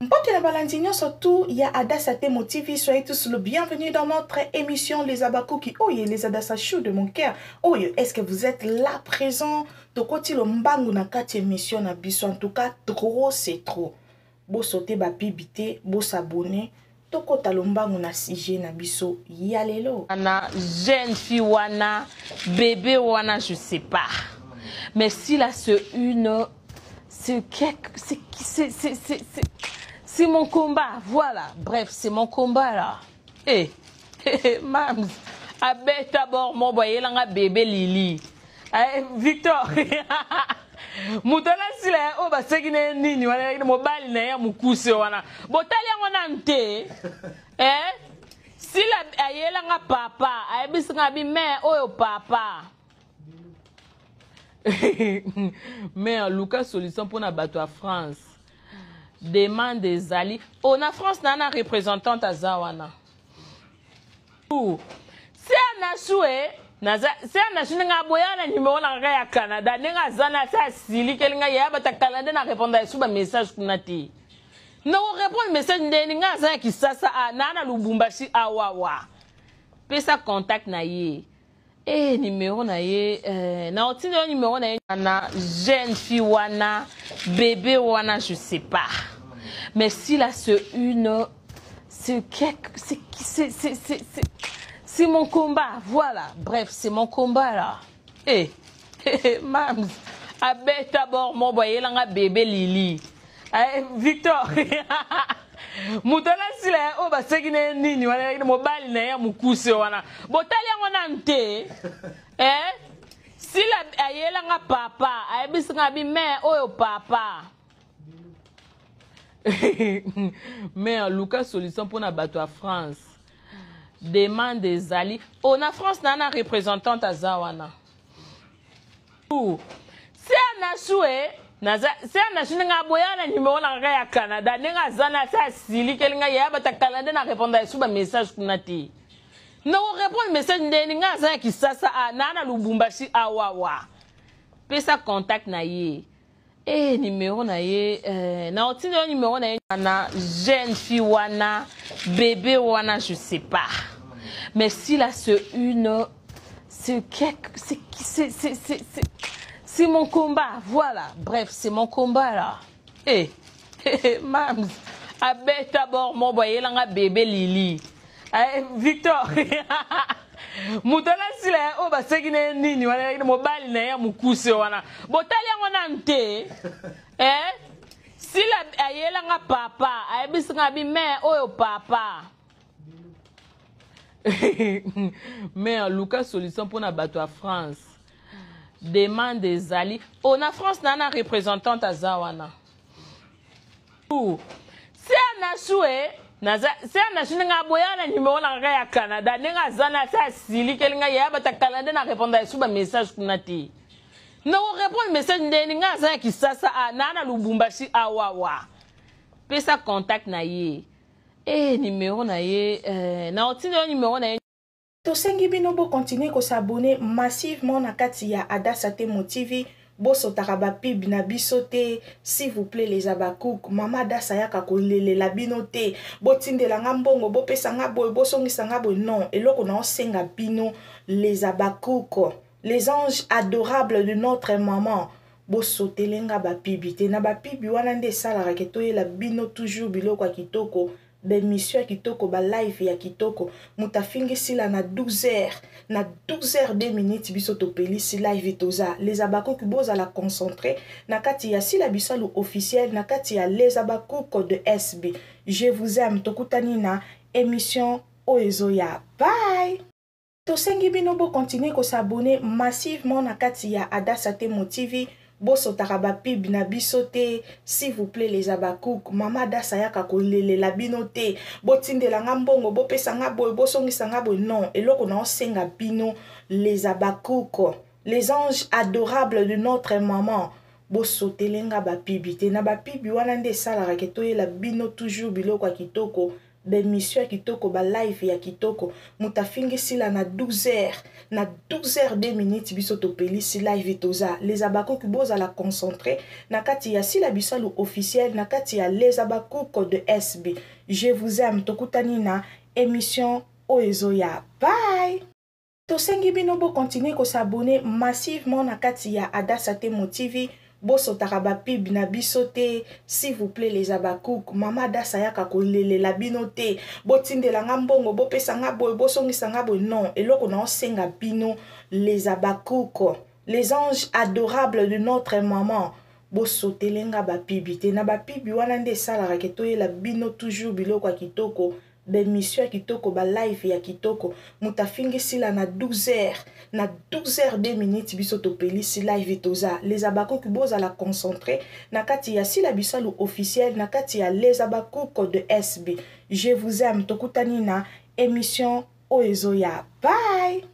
Mbote na balandi nyonso tout ya Adassa Temo TV, soyez tous le bienvenu dans notre émission Les Abakuki. Oye, les Adassa chou de mon cœur. Oye, est-ce que vous êtes là présent? Tokoti lo mbangu na kati émission na biso. En tout cas, trop c'est trop. Bo sauter ba pub te, bo s'abonner. Tokota lombangu na sujet na biso ya lelo. Wana jeune fille wana bébé wana je sais pas. Mais si là c'est une c'est quelque c'est c'est c'est c'est c'est mon combat voilà bref c'est mon combat là. Eh hey, mams abeta bord mo boyelanga bébé Lili. Eh, Victor moto wana sila ya oyo baseki na ye nini wana mobali na ye ya mokuse wana botali yango nanu te eh? Sila ayelanga papa ayebisi nga bi me oyo papa mais luka solution mpona bato ya France demande ezali o oh, na France na na représentante aza wana Se anasu e naza se anasu ndenge aboya na numero na kaka ya Canada ndenge aza na se asilikeli ngai ya bata Canada na répondre esu ba message kuna te na ko répondre message ndeni ngai aza ya Kisasa a na na Lubumbashi awawa pesa contact na ye Eh, numero na ye eh, na otinda yo numero na ye na jeune fille wana bébé wana je sais pas mais si là c'est une c'est quelque c'est c'est c'est c'est c'est mon combat voilà bref c'est mon combat là eh hey, mams abeta bord mo boyelanga bébé Lili eh, Victor moto wana sila ya oyo baseki na ye nini wana mobali na ye ya mokuse wana botali yango nanu te eh? Sila ayelanga papa ayebisi nga bi me oyo papa mais luka solution mpona bato ya France demande ezali o oh, na France na na représentante aza wana Se anasu e naza se anasu ndenge aboya na numero na kaka ya Canada ndenge aza na se asilikeli ngai ya bata Canada na répondre esu ba message kuna te na ko répondre message ndeni ngai aza ya Kisasa a na na Lubumbashi awawa pesa contact na ye Eh numero na ye eh, na otinda yo numero na ye na jeune fille wana bébé wana je sais pas mais si là c'est une c'est quelque c'est c'est c'est c'est c'est mon combat voilà bref c'est mon combat là eh hey, mams abeta bord mo boyelanga bébé Lili eh, Victor moto wana sila ya oyo baseki na ye nini wana mobali na ye ya mokuse wana botali yango nanu te eh? Sila ayelanga papa ayebisi nga bi me oyo papa mais luka solution mpona bato ya France demande ezali o oh, na France na na représentante aza wana Se anasu e naza se anasu ndenge aboya na numero na kaka ya Canada ndenge aza na se asilikeli ngai ya bata Canada na répondre esu ba message kuna te na ko répondre message ndeni ngai aza ya Kisasa a na na Lubumbashi awawa pesa contact na ye eh numero na ye eh, na otinda yo numero na ye. Tosengi bino bo continuer ko s'abonner massivement na kati ya Adassa Temo TV, bo sotaka ba pub na biso te s'il vous plait les Habacuc, mama Adassa ayaka ko lelela bino te, bo tindela nga mbongo, bo pesa nga boye, bo songisa nga boye, non, eloko nao senga bino les Habacuc, les anges adorables de notre maman, bo sotele nga ba pub te, na ba pub wana nde esalaka ke toyela bino toujours biloko ya kitoko. Ba emission ya kitoko, ba live ya kitoko. Moto afingi Sila na 12 heures, na 12 heures 2 minutes biso topelisi live toza. Les Habacuc bozala concentré na kati ya Sila Bisalu officiel, na kati ya Les Habacuc de SB. Je vous aime. Tokutani na émission oyo ezoya. Bye. Tosengi bino bo continuer ko s'abonner massivement na kati ya Adassa Temo TV, bo sotaka ba pub na biso te s'il vous plait les Habacuc, mama Adassa ayaka ko lelela bino te, bo tindela nga mbongo, bo pesa nga boye, bo songisa nga boye, non, eloko nao senga bino les Habacuc, les anges adorables de notre maman, bo sotele nga ba pub te, na ba pub wana nde esalaka ke toyela bino toujours biloko ya kitoko. Baemission ya kitoko, balive ya kitoko. Moto afingi Sila na 12 heures, na 12 heures 2 minutes, biso topelisi live. Toza les Abakuku, bozala concentré na kati ya Sila Bisalu officiel, na kati ya les Abakuku de SB. Je vous aime, tokutani na émission oyo ezoya. Bye. Tosengi bino bokontinue kos'abonner massivement na kati ya Adasa Temo TV. Bosotaka bapub na biso te, s'il vous plaît, les Abakouk. Mama Adasa ayaka kolelela bino te. Botindela nga mbongo, bopesa nga boye, bosongisa nga boye, non. Eloko na osenga bino, les Abakouk, les anges adorables de notre maman, bosotele nga bapub te. Na bapub wana nde esalaka ke toyela bino toujours biloko ya kitoko, baemission ya kitoko, balive ya kitoko. Moto afingi Sila na 12 heures, na 12 heures 2 minutes, biso topelisi live. Toza les Abakuku, bozala concentré na kati ya Sila Bisalu officiel, na kati ya les Abakuku de SB. Je vous aime, tokutani na émission oyo ezoya. Bye.